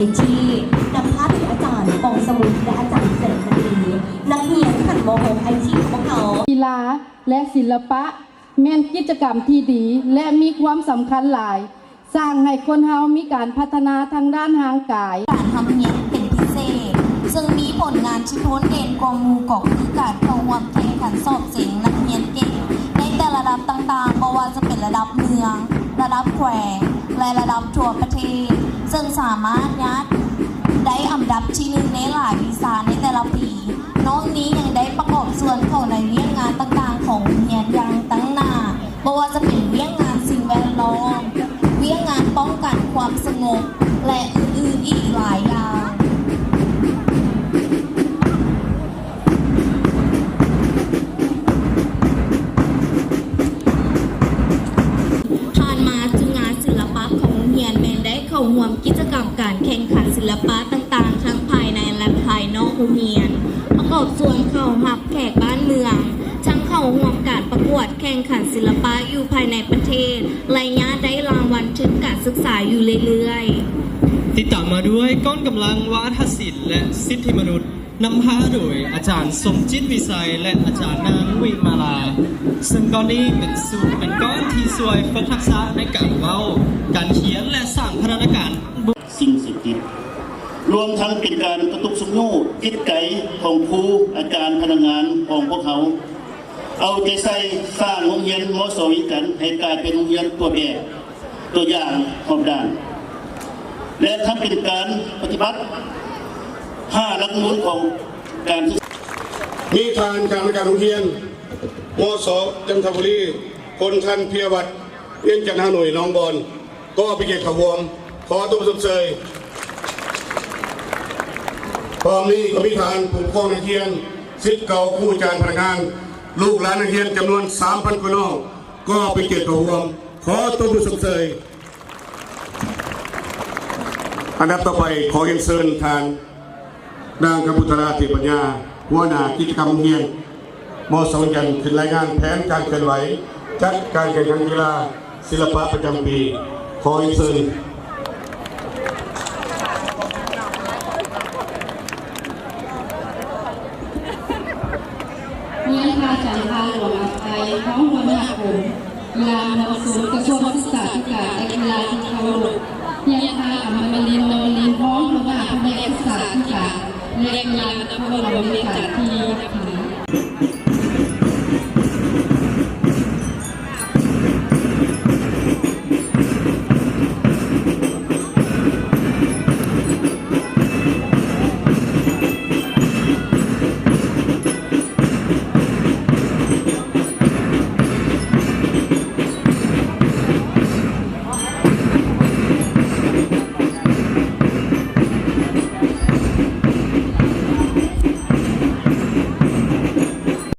ທີ່ນຳພາໂດຍອາຈານ ປອງສະຫງຸດ ແລະ ອາຈານ ແສງມະນີ. ນັກຮຽນຊັ້ນ ມໍຫົກ ໄອທີ ຂອງພວກເຮົາ. ກິລາ ແລະ ສິລະປະ ແມ່ນກິດຈະກຳທີ່ດີ ແລະ ມີຄວາມສຳຄັນຫຼາຍ, ສ້າງໃຫ້ຄົນເຮົາມີການພັດທະນາທາງດ້ານຮ່າງກາຍ. ການຮ່ຳຮຽນເປັນພິເສດ, ເຊິ່ງມີຜົນງານທີ່ໂດດເດັ່ນກວ່າໝູ່ກໍຄືການເຂົ້າຮ່ວມແຂ່ງຂັນສອບເສັງນັກຮຽນເກັ່ງໃນແຕ່ລະລະດັບຕ່າງໆ, ບໍ່ວ່າຈະເປັນລະດັບເມືອງ, ລະດັບແຂວງ ແລະ ລະດັບທົ່ວປະເທດ, ເຊິ່ງສາມາດຍາດໄດ້ອັນດັບທີໜຶ່ງໃນຫຼາຍວິຊາໃນແຕ່ລະປີ. ນອກນີ້ຍັງໄດ້ປະກອບສ່ວນເຂົ້າໃນວຽກງານຕ່າງໆຂອງໂຮງຮຽນຢ່າງຕັ້ງໜ້າ, ບໍ່ວ່າຈະເປັນວຽກງານສິ່ງແວດລ້ອມ, ວຽກງານປ້ອງກັນຄວາມສະຫງົບ ແລະ ອື່ນໆອີກຫຼາຍຢ່າງ. ຜ່ານມາ ຈຸງາສິລະປະຂອງໂຮງຮຽນແມ່ນໄດ້ເຂົ້າຮ່ວມກິດຈະກຳການແຂ່ງຂັນສິລະປະຕ່າງໆ ທັງພາຍໃນ ແລະ ພາຍນອກໂຮງຮຽນ, ປະກອບສ່ວນເຂົ້າຮັບແຂກບ້ານເມືອງ, ທັງເຂົ້າຮ່ວມການປະກວດແຂ່ງຂັນສິລະປະຢູ່ພາຍໃນປະເທດ ໄລຍະໄດ້ລາງວັນທຶນການສຶກສາຢູ່ເລື້ອຍໆ. ຕິດຕາມມາດ້ວຍກອງກຳລັງວາທະສິນ ແລະ ສິດທິມະນຸດ ນຳພາໂດຍອາຈານ ສົມຈິດ ວິໄຊ ແລະ ອາຈານນາງ ວິມາລາ, ເຊິ່ງກ້ອນນີ້ເປັນສູດ ເປັນກ້ອນທີ່ຊ່ວຍຝຶກທັກສະໃນການເວົ້າ, ການຂຽນ ແລະ ສ້າງພັນທະນາການ. ສິ່ງເສບຕິດ, ລວມທັງເປັນການກະຕຸກຊຸກຍູ້ຈິດໃຈຂອງຄູ, ອາຈານ, ພະນັກງານຂອງພວກເຮົາ ເອົາໃຈໃສ່ສ້າງໂຮງຮຽນ ມສ ວຽງຈັນ ໃຫ້ກາຍເປັນໂຮງຮຽນຕົວແບບ, ຕົວຢ່າງຮອບດ້ານ ແລະ ທັງເປັນການປະຕິບັດຫ້າຫຼັກມູນຂອງການສຶກສາ. ມີທ່ານກຳມະການໂຮງຮຽນ ມສ ຈັນທະບູລີ, ພົນທ່ານ ພິຍະວັດ ວຽງຈັນ ຮາໂໜຍ ໜອງບອນ ກໍເປັນກຽດເຂົ້າຮ່ວມ, ຂໍຕົບມືຊົມເຊີຍ. ພ້ອມນີ້ກໍມີທ່ານຜູ້ປົກຄອງນັກຮຽນ, ສິດເກົ່າ, ຄູອາຈານ, ພະນັກງານ, ລູກຫຼານນັກຮຽນຈຳນວນສາມພັນກວ່ານ້ອງ ກໍເປັນກຽດເຂົ້າຮ່ວມ, ຂໍຕົບມືຊົມເຊີຍ. ອັນດັບຕໍ່ໄປ ຂໍຮຽນເຊີນທ່ານ ນາງ ກະບຸດຕະລາ ເທບປັນຍາ, ຫົວໜ້າກິດຈະກຳໂຮງຮຽນ ມສ ວຽງຈັນ ຂຶ້ນລາຍງານແຜນການເຄື່ອນໄຫວ ຈັດການແຂ່ງຂັນກິລາ ສິລະປະປະຈຳປີ. ຂໍຮຽນເຊີນ. ມີທ່ານ ຈັນທາ ຫຼວງອາໄພ, ຮອງຫົວໜ້າກົມກິລາມວນຊົນ.